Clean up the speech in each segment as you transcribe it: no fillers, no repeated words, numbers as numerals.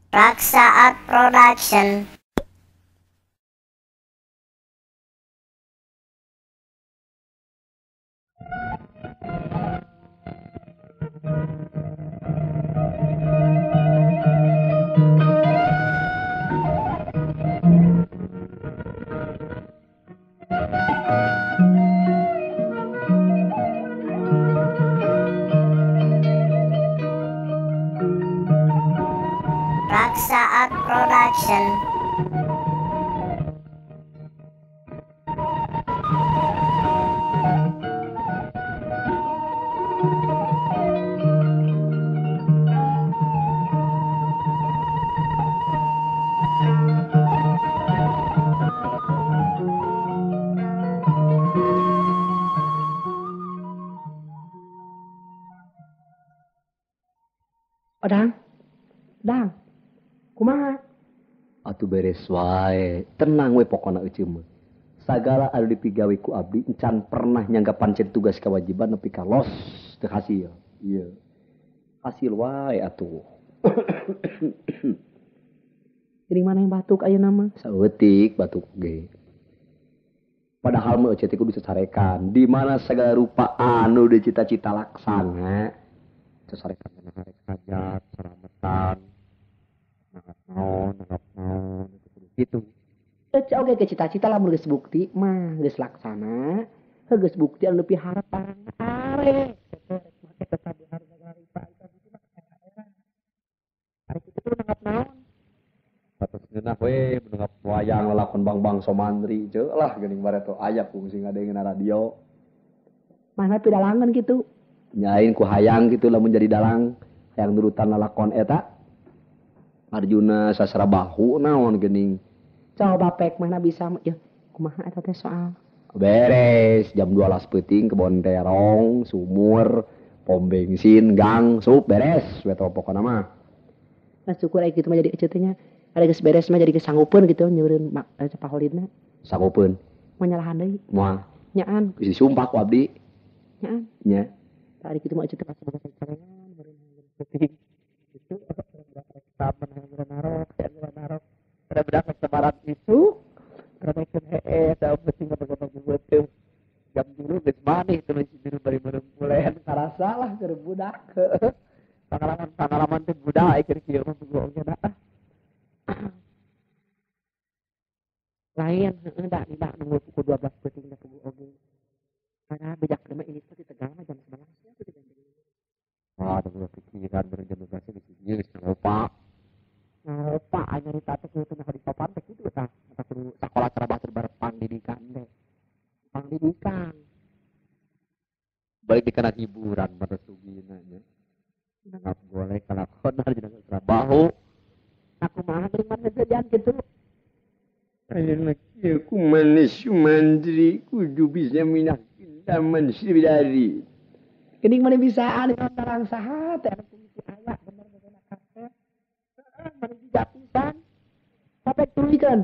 Raksa Art Production. Raksa Art Production. Odang, dang, kumaha? Atuh beres wae, tenang we pokona euceum mah. Sagala anu dipigawe ku abdi encan pernah nyangga pancen tugas kewajiban nepi ka los teu hasil. Iya. Hasil wae atuh. Jadi mana yang batuk ayeuna mah? Saeutik batuk ge. Padahal mah euceum teh kudu cacarekan di mana segala rupa anu dicita-cita laksana. Cacarekan rek hajat, selametan, nanggap naon, itu. Ece oge ke cita-cita lamun geus bukti mah geus laksana, heuh geus bukti anu lebih harap barang are. Ari kitu nanggap naon? Batas ngeunah we menanggap wayang lalakon Bang-bang Somandri ceu lah geuning bareto aya fungsi ngadengeun radio. Mana pidalangan kitu? Nyain ku hayang gitu lamun jadi dalang hayang nurutan lalakon eta Arjuna Sasrabahu naon geuning. Coba pek mana bisa ya kumaha eta teh soal beres jam 12 peuting kebon terong sumur pom bensin gang sup beres we teh pokona mah. Nah syukur aya kitu mah jadi eceu teh nya ada geus beres mah jadi gesanggupeun gitu nyeureun paholidna. Sanggupeun moal nyalahan deui moal nyaan geus disumpah ku abdi nyaan nya. Tadi kitu mah eceu teh pasti boga sarengan meureun peuting itu taman narok narok ada budak sebaran isu karena heeh da penting bagaimana teu jam dulu geus manih teu biru bari meureum pulen karasa lah keur budak pengalaman teh budak keur kieu mah bogo oge da lain heueuh da tidak nunggu pukul 12 peuting da bogo oge karena bejak mah ini teh di Tegal mah jam 11 ya teh diganteng. Wah, ada pikiran beureum jam 12 geus geus lupa. Lupa nyarita teh kudu teh di papan teh kitu tah. Eta kudu sakola cara batur bareng pangdidikan teh. Pangdidikan. Balik di kana hiburan pada sugina nya. Nanggap golek kalakon jeung trabahu. Aku mah geuning mah jajan kitu. Ayeuna kieu ku manis Sumandri kudu bisa minah taman Sriwidari. Geuning mah bisaan tarang saha teh anu fungsi aya bener bener kafe. Heeh, mani bijak pisan. Sampai tulikeun.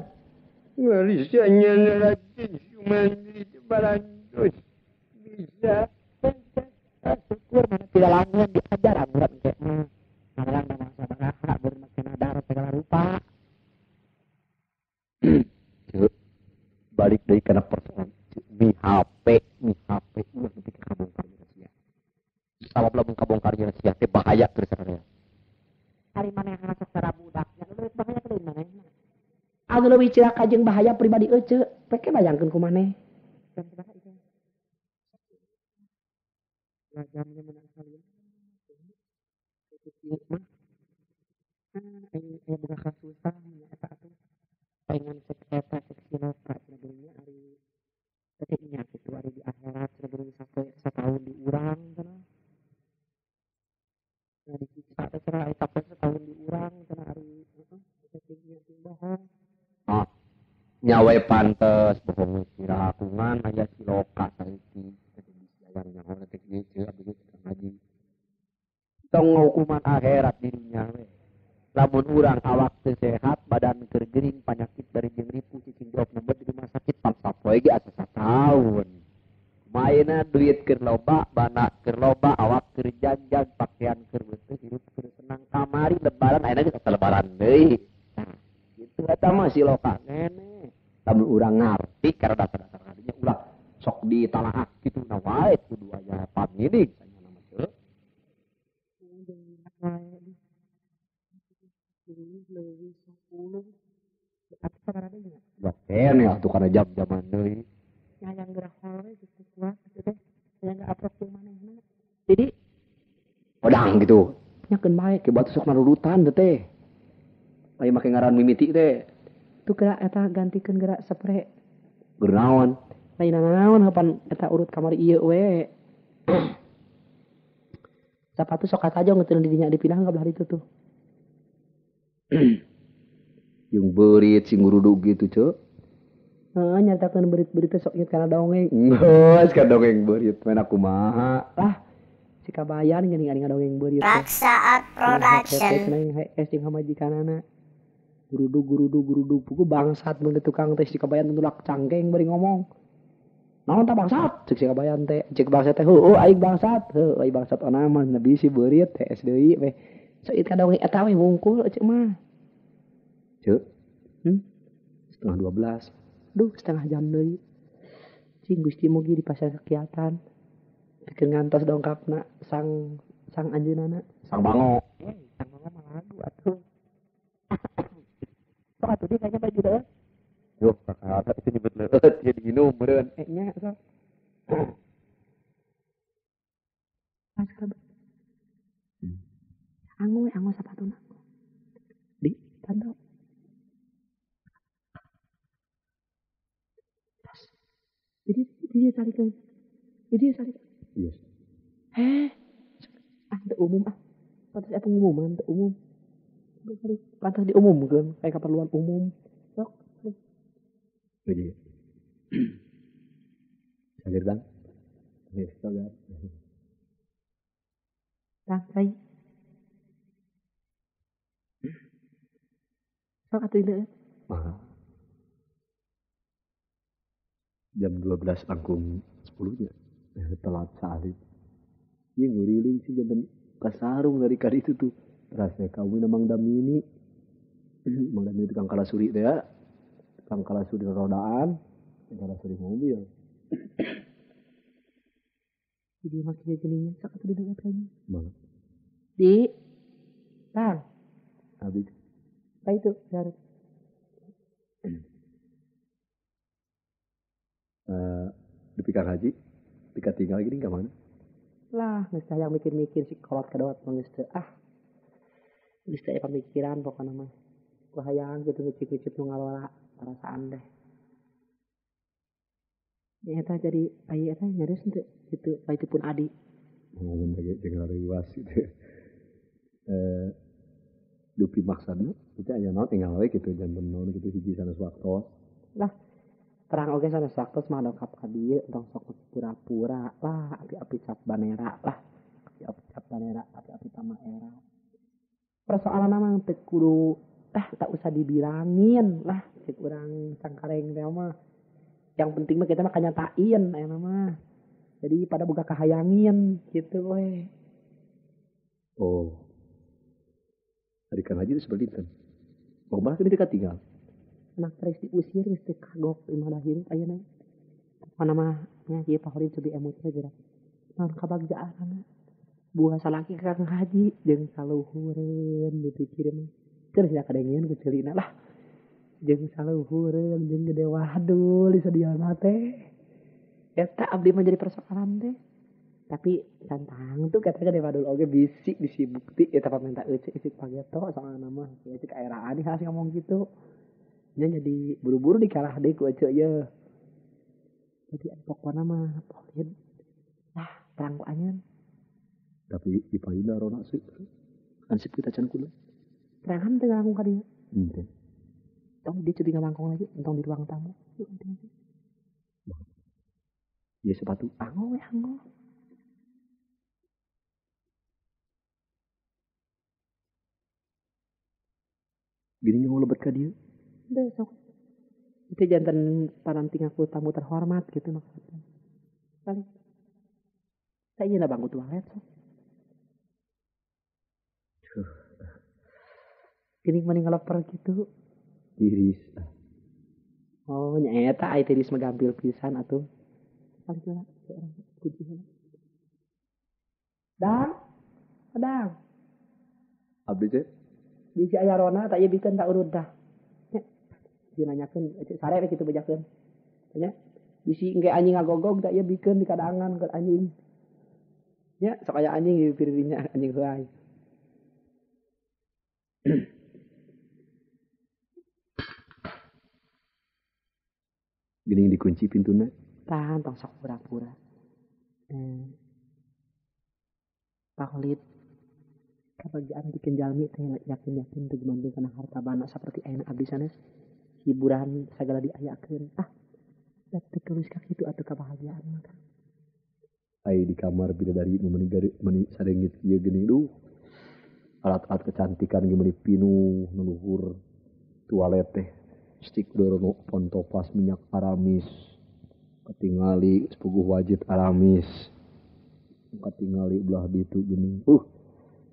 Ngarisanya Raden Sumandri barantos bisa syukur mana tidak langsung diajar amurat engke mah. Ngalang da mangsa bangga bermakna darah segala rupa. Balik deui kana persoalan mi HP ulah nepi ka kabongkar sia. Sabab lamun kabongkar sia teh bahaya terus sararea. Ari manehna secara budak nya leuwih bahaya ka deui manehna. Anu leuwih cilaka jeung bahaya pribadi euceu, peke bayangkeun ku maneh. Jam sabaraha ieu? Ya jamnya menang kali. Itu kieu mah. Aya boga kasusah nya eta atuh. Pengen sek eta sek siloka cenah geuning ari teh nya kitu ari di akhirat cenah geuning satahun di urang cenah. Nah disiksa teh cenah ari sapoe setahun di urang cenah ari heeh teh nya ting bohong. Ah nyawe pantes bohong kira akungan aya siloka saeutik teh bisi aya nyaho teh kieu ceuk abdi ge ngaji. Tong hukuman akhirat dirinya we. Lamun urang awak teu sehat, badan keur gering, panyakit bari jeung ripuh cicing diopname di rumah sakit pan sapoe ge asa sataun. Kumaha duit keur loba, bana keur loba, awak keur janjang, pakaian keur beuteung, hirup keur senang ka mana. Kamari lebaran ayeuna geus lebaran deui. Nah, kitu eta mah siloka keneh. Lamun urang ngarti karena dasar-dasar kadinya ulah sok ditalaah kitu na wae kudu aya pamidik sanyana mah ceu. Kene atuh kana jam-jaman deui. Hayang gerak hore gitu kuat gitu teh. Hayang aprok jeung manehna. Jadi odang gitu. Nyakeun bae ke batu sok narurutan teh. Aya make ngaran mimiti teh. Tuh gerak eta gantikeun gerak spray. Ger naon? Lain naon hapan eta urut kamari ieu we. Sapatu sok katajong teu di dinya dipindah ka belah ditu tuh. Jeung beurit sing ngurudug gitu ceu. Heeh, nyaritakeun beurit-beurit teh sok inget kana dongeng. Geus ka dongeng beurit mah kumaha. Lah, si kabayan geuning ari ngadongeng beurit teh. Raksaat Production. Hees jeung hamajikanana. Gurudug gurudug gurudug pugu bangsat mun tukang teh si kabayan tulak cangkeng bari ngomong. Naon tah bangsat? Cek si kabayan teh, cek bangsat teh heueuh aing bangsat. Heueuh aing bangsat ona mah nabi si beurit hees deui we. Sok ieu kadongeng eta we wungkul cek mah. Ceu. 11:30. Duh, setengah jam deui. Cing Gusti mugi di pasar kegiatan. Pikeun ngantos dongkapna sang sang anjeunana. Sang bango. Sang bango mah lagu atuh. Sok atuh deui kayaknya baju deui. Duh, kakak itu nyebut leueut jadi minum meureun. Nya sok. Pas kalebet. Angu angu sapatuna. Di tando. Jadi dia tarik ke, jadi dia tarik. Yes. Ah, teu umum ah. Pantas aya pengumuman teu umum. Pantas diumumkeun kayak keperluan umum. Sok. Jadi. Sager bang. Yes, sager. Tah, kai. Sok atuh ieu. Mah. Jam 12 langkung 10 nya telat salib. Ieu nguriling sih janten kasarung dari kali itu tuh. Terasnya kawin Mang Damini. Mang Damini tukang kalasuri teh ya. Tukang kalasuri rodaan, tukang kalasuri mobil. Jadi mah kieu geuning sok atuh didengar kayaknya. Mana? Di Tang. Habis. Apa itu? Garut. Di Kang Haji, tika tinggal gini ke mana? Lah, geus hayang mikir-mikir si kolot kadawat mah geus teu ah. Geus teu aya pamikiran pokona mah. Ku hayang kitu ngicip-ngicip nu ngalola perasaan deh. Ya eta jadi aya eta nyaris henteu kitu paitu pun adi. Ngomong lagi jeung luas gitu. Dupi maksudna itu aya naon tinggal we kitu janten naon kitu hiji sanes waktos. Lah, terang oge sanes waktos mah dongkap ka dieu tong sok pura-pura lah, api-api cap banera lah. Api-api cap banera, api-api tamaera. Persoalan mah teu kudu tak usah dibilangin lah cek urang cangkareng teh mah. Yang penting mah kita mah kanyatain aya mah. Jadi pada boga kahayangin gitu we. Oh. Ari Kang Haji itu seperti itu. Mau bahas ini dekat tinggal. Anak terus diusir geus teu kagok imah hirup ayeuna. Mana mah nya ieu Pak Holid cobi emut we geura. Naon kabagjaanna. Buah salaki Kang Haji jeung saluhureun dipikir mah. Keur sia kadengeun ku ceulina lah. Jeung saluhureun jeung gede wadul disadiana teh. Eta abdi mah jadi persoalan teh. Tapi tantang tuh kata gede wadul oge bisi bisi bukti eta pamenta euceu isi pageto soalna mah kieu cek aeraan hasil ngomong gitu. Nya jadi buru-buru dikalah deui ku eceu ye. Jadi pokona mah Holid lah terang ku anjeun. Tapi di payuna rona sih. Ansip kita can kula. Terangan teu ngalangkung ka dieu. Henteu. Tong dia cuti ngalangkung lagi, entong di ruang tamu. Yuk, entong. Ieu sepatu anggo we anggo. Gini mau lebet ka dieu. Udah sok. Itu jantan paranting aku tamu terhormat gitu maksudnya. Balik. Saya lah bangku toilet sok. Geuning mani ngaleper kitu. Tiris. Oh, nya eta ai tiris mah gampil pisan atuh. Balik heula kunci heula. Dang. Dang. Abdi teh bisi aya rona tak ieu bikeun tak urut tah. Nya. Ieu nanyakeun sare we kitu bejakeun. Nya. Bisi engke anjing ngagogog tak ieu bikeun di kadangan ke anjing. Nya, sok aya anjing di pirinya anjing heuay. Geuning dikunci pintuna. Tahan tong sok pura-pura. Pak Kholid, kebahagiaan bikin jalmi teh yakin-yakin teu gumantung kana harta bana seperti ayeuna abdi sanes. Hiburan sagala diayakeun. Ah, da teu keus ka kitu atuh kebahagiaan mah kan. Ai di kamar bidadari nu meuni gari meuni sareungit ieu geuning duh. Alat-alat kecantikan ge meuni pinuh nu luhur tualet teh. Stik dorono pontopas minyak aramis. Katingali sepuguh wajit aramis. Katingali belah ditu geuning.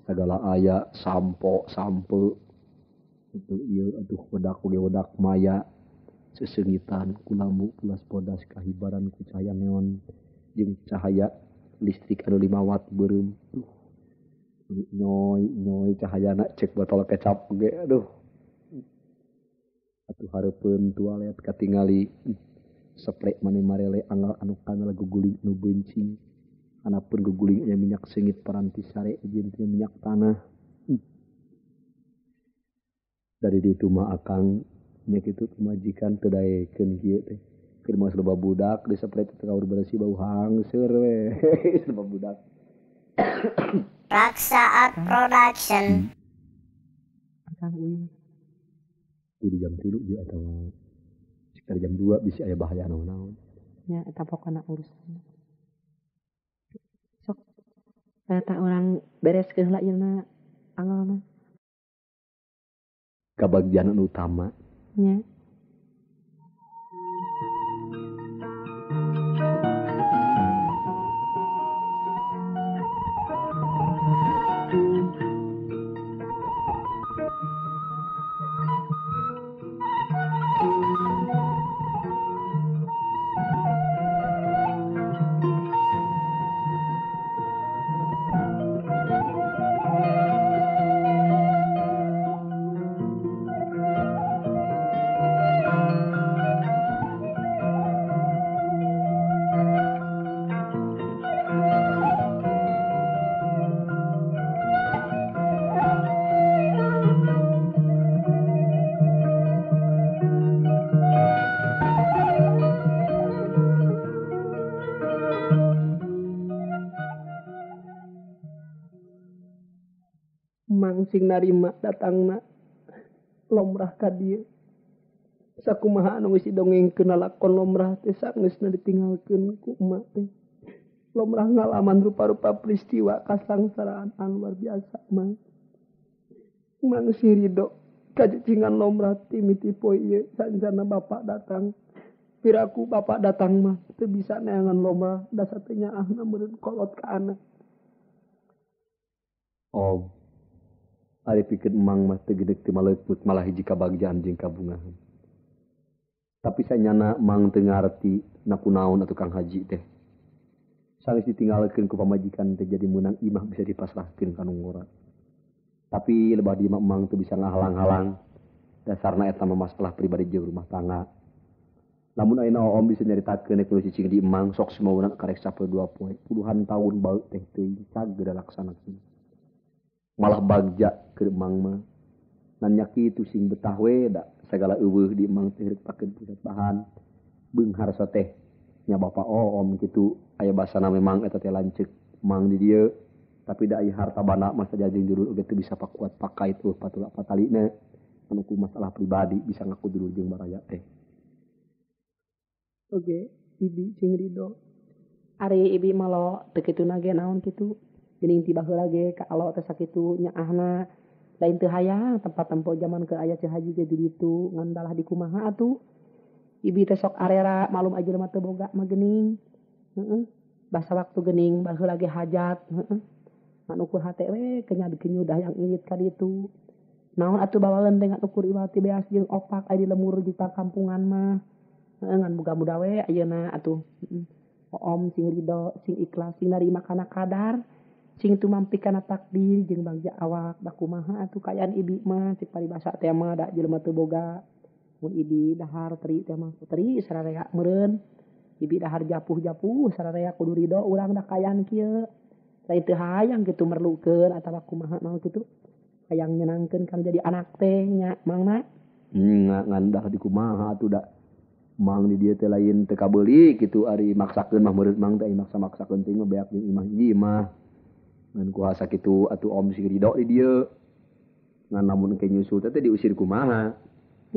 Sagala aya sampo sampe itu ieu atuh wedak oge wedak maya seseungitan ku lampu pulas bodas kahibaran ku cahaya neon jeung cahaya listrik anu 5 watt beureum. Nyoy nyoy cahayana cek botol kecap ge aduh. Atuh hareupeun tualet katingali sprei mane marele anggal anu kana guguling nu beuncing. Anapun guguling aya minyak seungit paranti sare jeung teh minyak tanah. Dari ditu mah akang nya kitu pamajikan teu daekeun kieu teh. Keur mah loba budak di sprei teh kaur bersih bau hangseur we. Loba budak. Raksa Art Production. Akang uing. Kudu jam 3 ieu atawa sekitar jam 2 bisi aya bahaya naon-naon. Nya eta pokona urusan. Sok eta urang bereskeun heula ieuna angelna. Kabagian anu utama. Nya. Sing narima datangna lomrah ka dieu sakumaha anu geus didongengkeun lalakon lomrah teh sageusna ditinggalkeun ku emak teh. Lomrah ngalaman rupa-rupa peristiwa kasangsaraan anu luar biasa mang. Mang si Ridho kacicingan lomrah timiti poe ieu sancana bapak datang. Piraku bapak datang mah teu bisa neangan lomrah da sateu nyaahna meureun kolot ka anak. Oh. Ari pikeun emang mah teu gedeg teu maleuput malah hiji kabagjaan jeung kabungahan. Tapi sanyana mang teu ngarti na kunaon atuh Kang Haji teh. Sanes ditinggalkeun ku pamajikan teh jadi meunang imah bisa dipasrahkeun ka nu ngora. Tapi lebah di imah emang teu bisa ngahalang-halang. Dasarna eta mah masalah pribadi jeung rumah tangga. Lamun ayeuna oom bisa nyaritakeun kudu cicing di emang sok sumauna karek sapoe dua poe puluhan tahun bau teh teuing cageur laksanakeun. Malah bagja keur emang mah. Nanya kitu sing betah we da sagala eueuh di emang teh rek pakeun pusat bahan. Beunghar teh nya bapa oom kitu aya basana memang eta teh lanceuk mang di dieu tapi da aya harta bana mah saja jeung dulur oge teu bisa pakuat pakai tuh patula patalina anu ku masalah pribadi bisa ngaku dulur jeung baraya teh. Oke, ibi sing ridho. Ari ibi malo teu kituna ge naon kitu. Geuning ti baheula ge ka alo teh sakitu nyaahna lain teu hayang tempat tempo zaman ke aya Ceu Haji ge di ditu ngan dalah di kumaha atuh. Ibi teh sok arera malum aja mah teu boga mah geuning. Heeh. Basa waktu geuning baheula ge hajat, heeh. Ngan ukur hate we kenyad kenyudah yang irit ka ditu. Naon atuh bawaeun teh ngan ukur iwati beas jeung opak aya di lemur di kampungan mah. Heeh ngan boga muda we ayeuna atuh. Oom sing ridho, sing ikhlas, sing narima kana kadar, sing tumampi kana takdir jeung bagja awak da kumaha atuh kaayaan ibi mah cek paribasa teh mah da jelema teu boga. Mun ibi dahar teri teh mah teri sararea meureun. Ibi dahar japuh-japuh sararea kudu ridho urang da kaayaan kieu. Lain teu hayang kitu merlukeun atawa kumaha naon kitu. Hayang nyenangkeun kana jadi anak teh nya mangna. Ngan dah di kumaha atuh da. Mang di dieu teh lain teu kabeuli kitu ari maksakeun mah meureun mang teh maksa-maksakeun teh mah beak jeung imah hiji mah. Ngan kuasa kitu atuh om sing ridho di dieu. Ngan lamun ke nyusul teh diusir kumaha?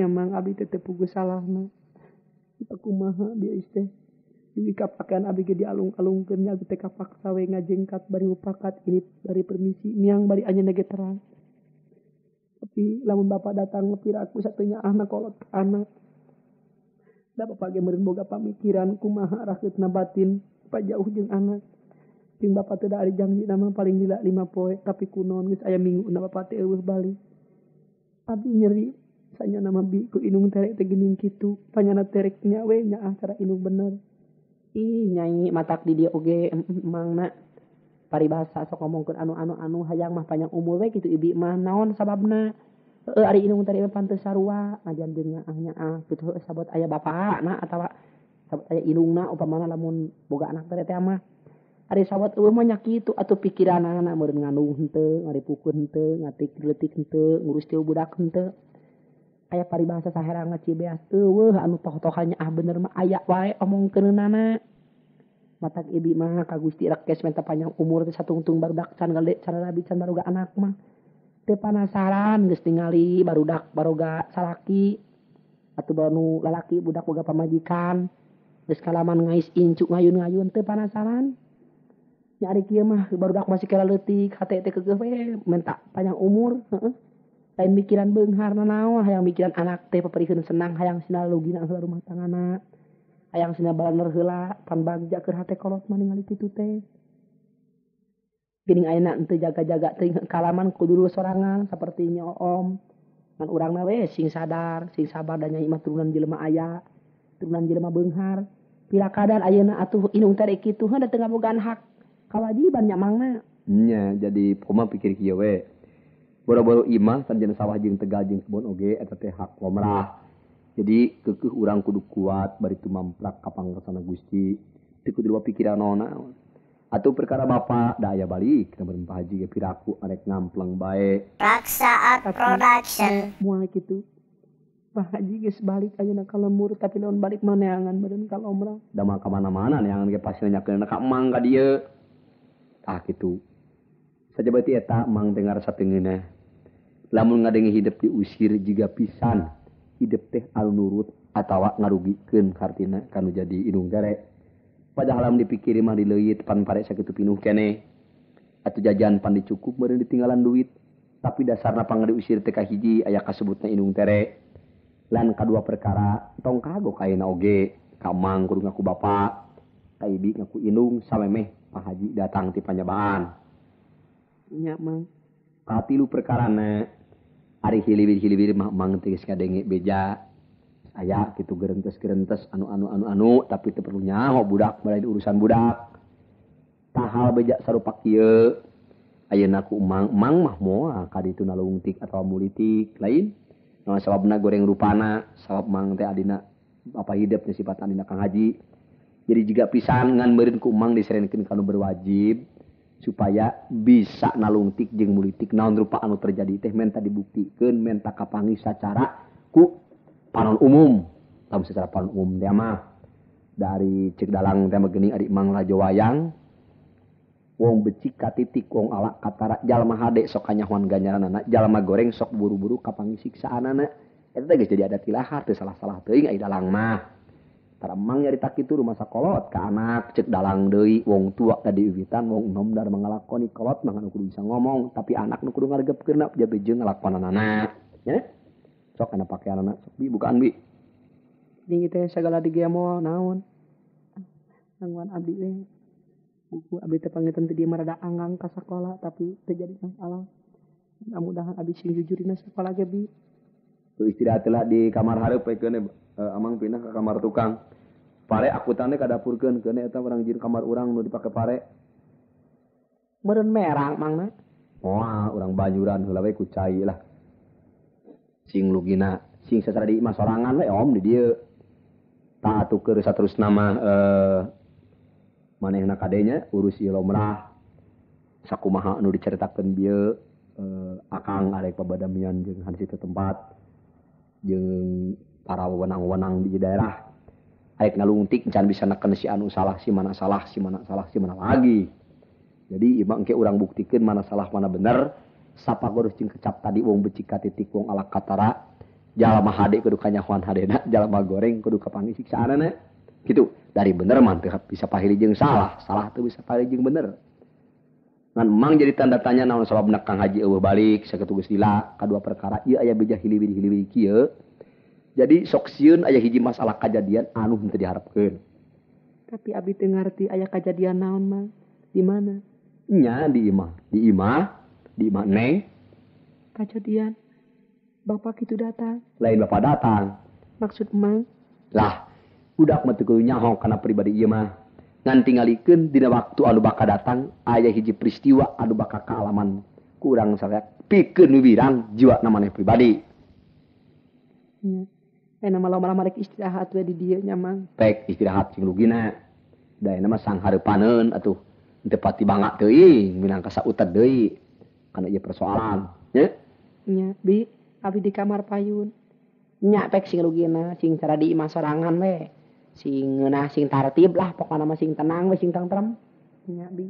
Nya mang abi teh teu puguh salahna. Kumaha bieu teh. Dugi ka pakaian abi ge dialung-alungkeun nya abi teh kapaksa we ngajengkat bari mupakat ini bari permisi miang bari anjeunna ge terang. Tapi lamun bapak datang piraku satunya anak kolot ka anak. Da bapak ge meureun boga pamikiran kumaha rakeutna batin jauh jeung anak. Jeung bapak teh da ari janji nama paling lila 5 poe tapi kunaon geus aya minggu na bapak teh eueuh balik. Abi nyeri sanya nama bi ku inung terek teh geuning kitu panyana terek nya we nya ah cara inung bener. Ih nyai matak di dieu oge mangna paribasa sok ngomongkeun anu-anu hayang mah panjang umur we kitu ibi mah naon sababna. Heeh ari inung tadi mah pantes sarua najan jeung nyaah-nyaah kitu heueuh sabot aya bapakna atawa sabot aya inungna upamana lamun boga anak teh teh mah. Ari sabot eueuh mah nya kitu atuh pikiranana meureun ngandung henteu, ngaripukun henteu, ngatik leutik henteu, ngurus teu budak henteu. Aya paribasa saherang Cibeas eueuh anu toh-tohan nyaah bener mah aya wae omongkeunana. Matak ibi mah ka Gusti rekes minta panjang umur teh satungtung barudak can gede can rabi can baruga anak mah. Teu panasaran geus ningali barudak baroga salaki atuh banu lalaki budak boga pamajikan geus kalaman ngais incu ngayun-ngayun teu panasaran. Nya ari kieu mah barudak masih kela leutik hate teh keukeuh we minta panjang umur heeh. Lain mikiran beunghar nanaon hayang mikiran anak teh paparikeun senang hayang sina lugina heula rumah tanggana. Hayang sina balaner heula pan bagja keur hate kolot mah ningali kitu teh. Geuning ayeuna henteu jaga-jaga teuing kalaman kudu sorangan saperti nya oom. Ngan urangna we sing sadar, sing sabar da nyai mah turunan jelema aya, turunan jelema beunghar. Pira kadar ayeuna atuh inung teh kitu heuh da teu ngabogaan hak kawajiban nya mangna. Nya jadi kumaha pikir kieu we. Boro-boro imah sanjana sawah jeung tegal jeung kebon oge eta teh hak lomrah. Jadi keukeuh urang kudu kuat bari tumamprak ka pangersana Gusti. Teu kudu loba pikiran naon-naon. Atuh perkara bapak da aya balik nomor Pak Haji ge piraku arek ngampleng bae. Raksa Art Production. Moal kitu. Pak Haji geus balik ayeuna ka lembur tapi lamun balik mah neangan meureun ka lomrah. Da mah ka mana-mana neangan ge pasti nanyakeun ka emang ka dieu. Tah kitu. Sajaba ti eta emang teh ngarasa teu ngeunah. Lamun ngadenge hidep diusir jiga pisan. Hidep teh anu nurut atawa ngarugikeun hartina kanu jadi indung tere. Padahal lamun dipikir mah dileuit pan pare sakitu pinuh keneh. Atuh jajan pan dicukup meureun ditinggalan duit. Tapi dasarna pangdiusir teh kahiji aya kasebutna indung tere. Lan kadua perkara tong kagok ayeuna oge. Ka mang kudu ngaku bapak, ka ibi ngaku indung samemeh Pak Haji datang ti panyabaan. Nya mang. Katilu perkarana ari hiliwir-hiliwir mah mang teh geus ngadenge beja. Aya kitu gerentes-gerentes anu tapi teu perlu nyaho budak bari urusan budak. Tahal beja sarupa kieu. Ayeuna ku emang mah moal ka ditu nalungtik atawa mulitik lain. Naon sababna goreng rupana, sabab mang teh adina apa hidep nya sifat adina Kang Haji. Jadi jiga pisan ngan meureun ku emang diserenkeun ka nu berwajib supaya bisa nalungtik jeung mulitik naon rupa anu terjadi teh menta dibuktikeun menta kapanggih sacara ku panon umum. Lamun secara panon umum teh mah dari cek dalang teh mah geuning ari Mang Rajo Wayang wong becik katitik wong ala katara jalma hade sok kanyahoan ganjaranana jalma goreng sok buru-buru kapanggih siksaanana eta teh geus jadi adat tilahar teu salah-salah teuing ai dalang mah. Tara emang nyarita kitu rumasa kolot ka anak cek dalang deui wong tua da diuwitan wong enom dar mangalakoni kolot mah nu kudu bisa ngomong tapi anak nu kudu ngaregepkeunna jabe jeung ngalakonanana nya. Sok kana pakeanana sok bi bukaan bi. Ding teh sagala digemol naon. Nangguan abdi we. Buku abdi teh pangitan teh dieu mah rada anggang ka sakola tapi teu jadi masalah. Mudah-mudahan abi sing jujur dina sakola ge bi. Tuh istirahat lah di kamar hareup we keun amang pindah ke kamar tukang. Pare akutane ka dapurkeun keun eta urang jieun kamar urang nu dipake pare. Meureun merang mangna. Wah, urang banyuran heula we ku cai lah. Sing lugina, sing sasara di imah sorangan we om di dieu. Tah atuh keur saterusna mah manehna kadenya urus ieu lomrah. Sakumaha anu dicaritakeun bieu akang arek pabadamian jeung hansip tempat jeung para wewenang-wewenang di daerah. Arek ngalungtik can bisa neken si anu salah, si mana salah, si mana salah, si mana lagi. Jadi imah engke urang buktikeun mana salah mana bener. Sapa gorus jeung kecap tadi wong becik katitik wong ala katara. Jalma hade kudu kanyahoan hadena, jalma goreng kudu kapanggih siksaanana. Gitu. Dari bener mah teu bisa pahili jeung salah, salah teu bisa pahili jeung bener. Ngan emang jadi tanda tanya naon sababna Kang Haji eueuh balik sakitu geus lila kadua perkara ieu aya beja hiliwir-hiliwir kieu. Jadi sok sieun aya hiji masalah kajadian anu henteu diharepkeun. Tapi abi teu ngarti aya kajadian naon mah. Di mana? Nya di imah, di imah, di imah Neng. Kajadian bapak itu datang. Lain bapak datang. Maksud emang? Lah, budak mah teu kudu nyaho kana pribadi ieu mah. Ngan tingalikeun dina waktu anu bakal datang aya hiji peristiwa anu bakal kaalaman ku urang sadaya pikeun wiwirang jiwa maneh pribadi. Nya. Ayeuna mah lama-lama rek istirahat we di dieu nya mang. Pek istirahat sing lugina. Da ayeuna mah sanghareupaneun atuh teu pati bangga teuing minangka sautet deui kana ieu persoalan nya. Nya, bi abi di kamar payun. Nya pek sing rugina, sing cara di imah sorangan we. Sing ngeunah sing tartib lah pokona mah sing tenang we sing tentrem. Nya bi.